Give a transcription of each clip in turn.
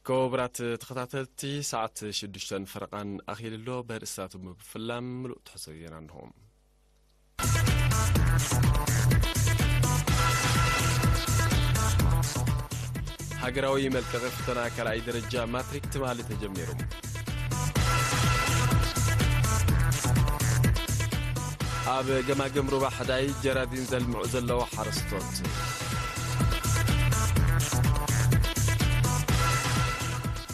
ክቡራት ተኸታተልቲ፣ ሰዓት ሽዱሽተን ፈረቓን ኣኺሉ ኣሎ። በርእስታቱ ምብፍላም ምሉእ ትሕዝቶ ዜና እንሆ። ሃገራዊ መልቀቒ ፈተና ካልኣይ ደረጃ ማትሪክ ትማሊ ተጀሚሩ። ኣብ ገማግም ሩባ ሕዳይ ጀራዲን ዘልምዑ ዘለዉ ሓረስቶት።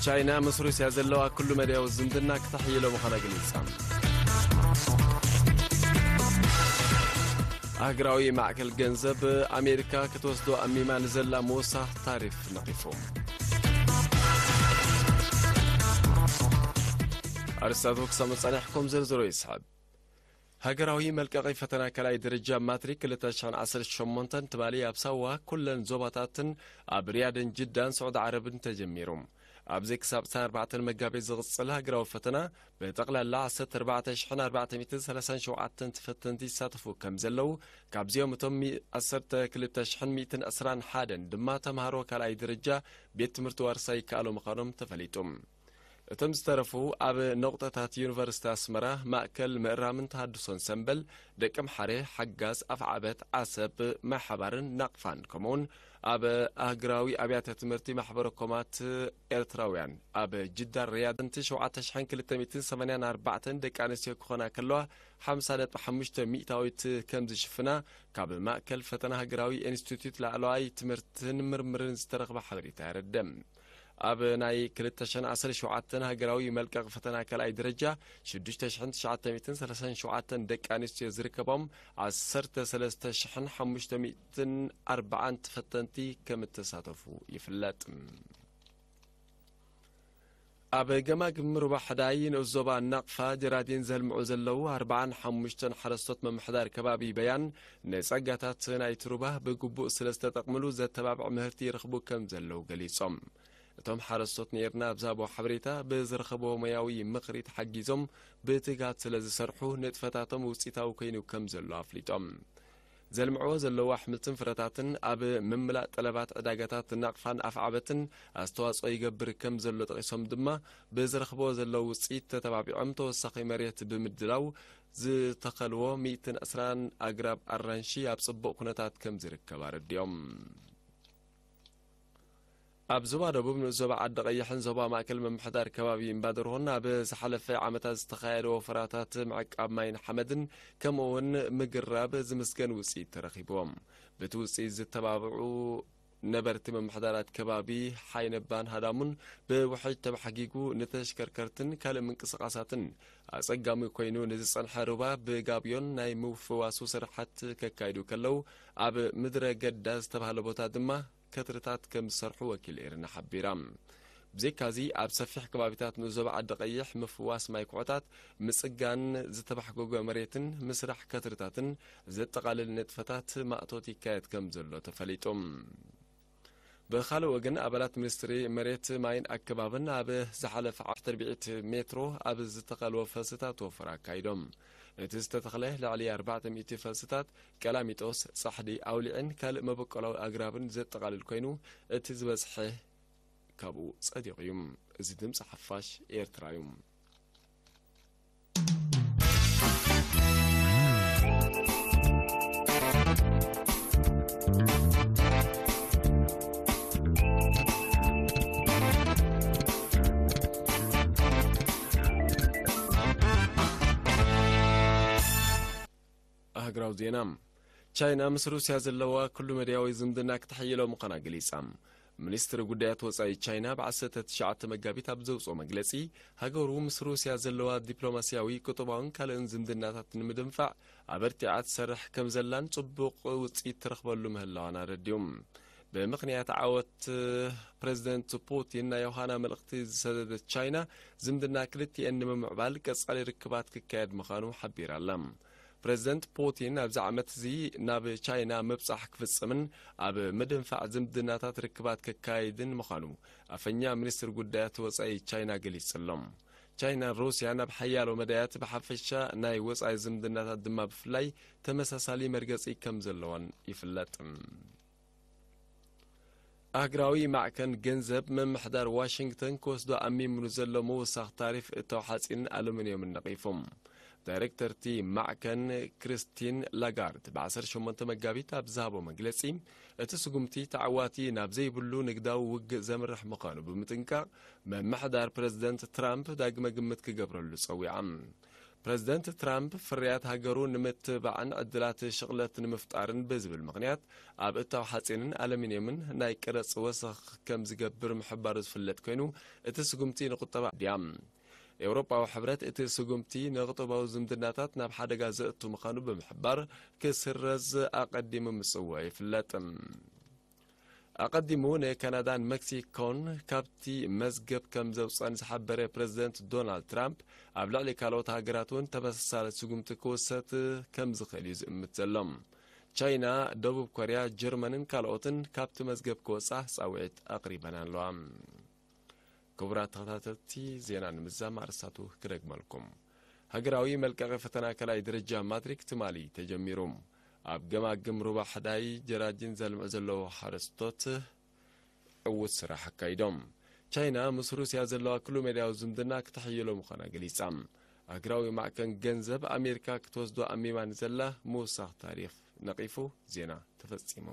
ቻይና ምስ ሩስያ ዘለዋ ኩሉ መዳያዊ ዝምድና ክተሕይሎ ምዃና ገሊጻ። ኣህግራዊ ማዕከል ገንዘብ ኣሜሪካ ክትወስዶ ኣሚማ ንዘላ ምውሳኽ ታሪፍ ነቒፉ። ኣርእስታቱ ክሳብ መጻንሕኩም ዝርዝሮ ይስሕብ። ሃገራዊ መልቀቒ ፈተና ካልኣይ ደረጃ ማትሪክ ክልተ ሽሕን ዓሰርተ ሸሞንተን ትማሊ ኣብ ሳዋ ኩለን ዞባታትን ኣብ ሪያድን ጅዳን ስዑዲ ዓረብን ተጀሚሩ። ኣብዚ ክሳብ ዕስራን ኣርባዕተን መጋቢት ዝቕጽል ሃገራዊ ፈተና ብጠቕላላ ዓሰርተ ኣርባዕተ ሽሕን ኣርባዕተ ሚእትን ሰላሳን ሸውዓተን ተፈተንቲ ይሳተፉ ከም ዘለዉ፣ ካብዚኦም እቶም ሚ-፣ ዓሰርተ ክልተ ሽሕን ሚእትን ዕስራን ሓደን ድማ ተምሃሮ ካልኣይ ደረጃ ቤት ትምህርቲ ዋርሳይ ይከኣሉ ምዃኖም ተፈሊጡ። እቶም ዝተረፉ ኣብ ነቑጣታት ዩኒቨርሲቲ ኣስመራ፣ ማእከል ምእራምን ተሃድሶን ሰምበል፣ ደቀምሓረ፣ ሓጋዝ፣ ኣፍዓበት፣ ዓሰብ፣ ማይ ሓባርን ናቕፋን፣ ከምኡውን ኣብ ኣህግራዊ ኣብያተ ትምህርቲ ማሕበረ ኮማት ኤርትራውያን ኣብ ጅዳን ሪያድን ሸውዓተ ሽሕን ክልተ ሚእትን ሰማንያን ኣርባዕተን ደቂ ኣንስትዮ ክኾና ከለዋ፣ ሓምሳ ነጥቢ ሓሙሽተ ሚእታዊት ከም ዝሽፍና ካብ ማእከል ፈተና ሃገራዊ ኢንስቲትዩት ላዕለዋይ ትምህርትን ምርምርን ዝተረኽበ ሓበሬታ የረድእ። ኣብ ናይ ክልተ ሽሕን ዓሰርተ ሸውዓተን ሃገራዊ መልቀቕ ፈተና ካልኣይ ደረጃ፣ ሽዱሽተ ሽሕን ትሽዓተ ሚእትን ሰላሳን ሸውዓተን ደቂ ኣንስትዮ ዝርከቦም፣ ዓሰርተ ሰለስተ ሽሕን ሓሙሽተ ሚእትን ኣርባዓን ተፈተንቲ ከም እተሳተፉ ይፍለጥ። ኣብ ገማግም ሩባ ሕዳይ ንኡስ ዞባ ናቕፋ ጀራዲን ዘልምዑ ዘለዉ ኣርባዓን ሓሙሽተን ሓረስቶት ምምሕዳር ከባቢ በያን፣ ንጸጋታት ናይቲ ሩባ ብግቡእ ስለ ዝተጠቕምሉ ዘተባብዕ ምህርቲ ይረኽቡ ከም ዘለዉ ገሊጾም። እቶም ሓረስቶት ነይርና ኣብ ዝሃብዎ ሓበሬታ፣ ብዝረኸብዎ ሞያዊ ምኽሪ ተሓጊዞም ብትግሃት ስለ ዝሰርሑ፣ ንጥፈታቶም ውጽኢታዊ ኮይኑ ከም ዘሎ ኣፍሊጦም። ዘልምዕዎ ዘለዉ ኣሕምልትን ፍረታትን ኣብ ምምላእ ጠለባት ዕዳጋታት ናቕፋን ኣፍዓበትን ኣስተዋጽኦ ይገብር ከም ዘሎ ጠቒሶም ድማ፣ ብዝረኽብዎ ዘለዉ ውጽኢት ተተባቢዖም ተወሳኺ መሬት ብምድላው ዝተኸልዎ ሚእትን ዕስራን ኣግራብ ኣራንሺ ኣብ ጽቡቕ ኩነታት ከም ዝርከብ ኣረዲኦም። ኣብ ዞባ ደቡብ ንኡስ ዞባ ዓዲ ቀይሕን ዞባ ማእከል ምምሕዳር ከባቢ እምባደርሆን ኣብ ዝሓለፈ ዓመታት ዝተኻየደ ወፈራታት ምዕቃብ ማይን ሓመድን ከምኡ እውን ምግራብ ዝምስገን ውፅኢት ተረኺብዎም። በቲ ውፅኢት ዝተባብዑ ነበርቲ ምምሕዳራት ከባቢ ሓይነባን ሃዳሙን ብውሕጅ ተባሕጊጉ ንተሽከርከርትን ካልእ ምንቅስቓሳትን ኣጸጋሚ ኮይኑ ንዝጸንሐ ሩባ ብጋብዮን ናይ ምፍዋሱ ስራሓት ከካይዱ ከለዉ፣ ኣብ ምድረ ገዳ ዝተባህለ ቦታ ድማ ከትርታት ከም ዝሰርሑ ወኪል ኤርና ሓቢራ። ብዘይካዚ ኣብ ሰፊሕ ከባቢታት ንኡስ ዞባ ዓዲ ቀይሕ ምፍዋስ ማይ ኩዕታት፣ ምጽጋን ዝተባሕጎገ መሬትን ምስራሕ ከትርታትን ዘጠቓልል ንጥፈታት ማእቶት ይካየድ ከም ዘሎ ተፈሊጡ። ብኻልእ ወገን ኣባላት ሚኒስትሪ መሬት ማይን ኣከባብን ኣብ ዝሓለፈ ዓርቢ ትርብዒት ሜትሮ ኣብ ዝተኸልዎ ፈልስታት ወፈራ ኣካይዶም። እቲ ዝተተኽለ ልዕሊ ኣርባዕተ ሚእቲ ፈልስታት ቀላሚጦስ፣ ጻሕዲ፣ ኣውሊዕን ካልእ መበቆላዊ ኣግራብን ዘጠቓልል ኮይኑ፣ እቲ ዝበዝሐ ካብኡ ጸዲቑ እዩ። እዚ ድምጺ ሓፋሽ ኤርትራ እዩ። ኣህግራዊ ዜና። ቻይና ምስ ሩስያ ዘለዋ ኩሉ መዳያዊ ዝምድና ክትሕይሎ ምዃና ገሊጻ። ሚኒስትሪ ጉዳያት ወጻኢ ቻይና ብ ዓሰርተ ትሽዓተ መጋቢት ኣብ ዘውጽኦ መግለጺ፣ ሃገሩ ምስ ሩስያ ዘለዋ ዲፕሎማስያዊ፣ ቁጠባውን ካልእን ዝምድናታት ንምድንፋዕ ኣበርቲዓ ትሰርሕ ከም ዘላን ጽቡቕ ውጽኢት ትረኽበሉ ምህላዋን ኣረዲኡ። ብምኽንያት ዓወት ፕሬዝደንት ፑቲን ናይ ዮሃና መልእኽቲ ዝሰደደት ቻይና፣ ዝምድና ክልቲኤን ንምምዕባል ቀጻሊ ርክባት ክካየድ ምዃኑ ሓቢራ ኣላ። ፕሬዝደንት ፑቲን ኣብዚ ዓመት እዚ ናብ ቻይና ምብጻሕ ክፍጽምን ኣብ ምድንፋዕ ዝምድናታት ርክባት ክካየድን ምዃኑ ኣፈኛ ሚኒስትሪ ጉዳያት ወጻኢ ቻይና ገሊጹ ኣሎ። ቻይናን ሩስያን ኣብ ሓያሎ መዳያት ብሓፈሻ ናይ ወጻኢ ዝምድናታት ድማ ብፍላይ ተመሳሳሊ መርገጺ ከም ዘለወን ይፍለጥ። ኣህግራዊ ማዕከን ገንዘብ ምምሕዳር ዋሽንግተን ክወስዶ ኣሚምሉ ዘሎ ምውሳኽ ታሪፍ እታው ሓጺንን ኣሉሚንየምን ነቒፎም። ዳይሬክተር እቲ ማዕከን ክሪስቲን ላጋርድ ብ ዓሰርተ ሸሞንተ መጋቢት ኣብ ዝሃቦ መግለጺ፣ እቲ ስጉምቲ ተዓዋቲ ናብ ዘይብሉ ንግዳዊ ውግእ ዘምርሕ ምዃኑ ብምጥንቃቕ፣ ምምሕዳር ፕረዚደንት ትራምፕ ዳግመ ግምት ክገብረሉ ጸዊዓ። ፕረዚደንት ትራምፕ ፍርያት ሃገሩ ንምትባዕን ዕድላት ሽቕለት ንምፍጣርን ብዝብል ምኽንያት ኣብ እታው ሓጺንን ኣሉሚንየምን ናይ ቀረጽ ወሰኽ ከም ዝገብር ምሕባሩ ዝፍለጥ ኮይኑ፣ እቲ ስጉምቲ ንቁጠባ ድያ? ኤውሮጳዊ ሕብረት እቲ ስጉምቲ ንቁጠባዊ ዝምድናታት ናብ ሓደጋ ዘእቱ ምዃኑ ብምሕባር፣ ክስረዝ ኣቐዲሙ ምጽውዑ ይፍለጥ። ኣቐዲሙ ንካናዳን መክሲኮን ካብቲ መዝገብ ከም ዘውፅአን ዝሓበረ ፕረዚደንት ዶናልድ ትራምፕ፣ ኣብ ልዕሊ ካልኦት ሃገራት እውን ተመሳሳሊ ስጉምቲ ክውሰድ ከም ዝኽእል እዩ ዝእምት ዘሎ። ቻይና፣ ደቡብ ኮርያ፣ ጀርመንን ካልኦትን ካብቲ መዝገብ ክወፃ ፃውዒት ኣቕሪበን ኣለዋ። ክቡራት ተኸታተልቲ፣ ዜና ንምዛም ኣርእስታቱ ክደግመልኩም። ሃገራዊ መልቀቒ ፈተና ካልኣይ ደረጃ ማትሪክ ትማሊ ተጀሚሩ። ኣብ ገማግም ሩባ ሕዳይ ጀራጂን ዘልምዑ ዘለዉ ሓረስቶት ዕዉት ስራሕ ኣካይዶም። ቻይና ምስ ሩስያ ዘለዋ ኩሉ ሜዳዊ ዝምድና ክተሕይሎ ምዃና ገሊጻ። ኣህግራዊ ማዕከን ገንዘብ ኣሜሪካ ክትወስዶ ኣሚማ ንዘላ ምውሳኽ ታሪፍ ነቒፉ። ዜና ተፈጺሙ።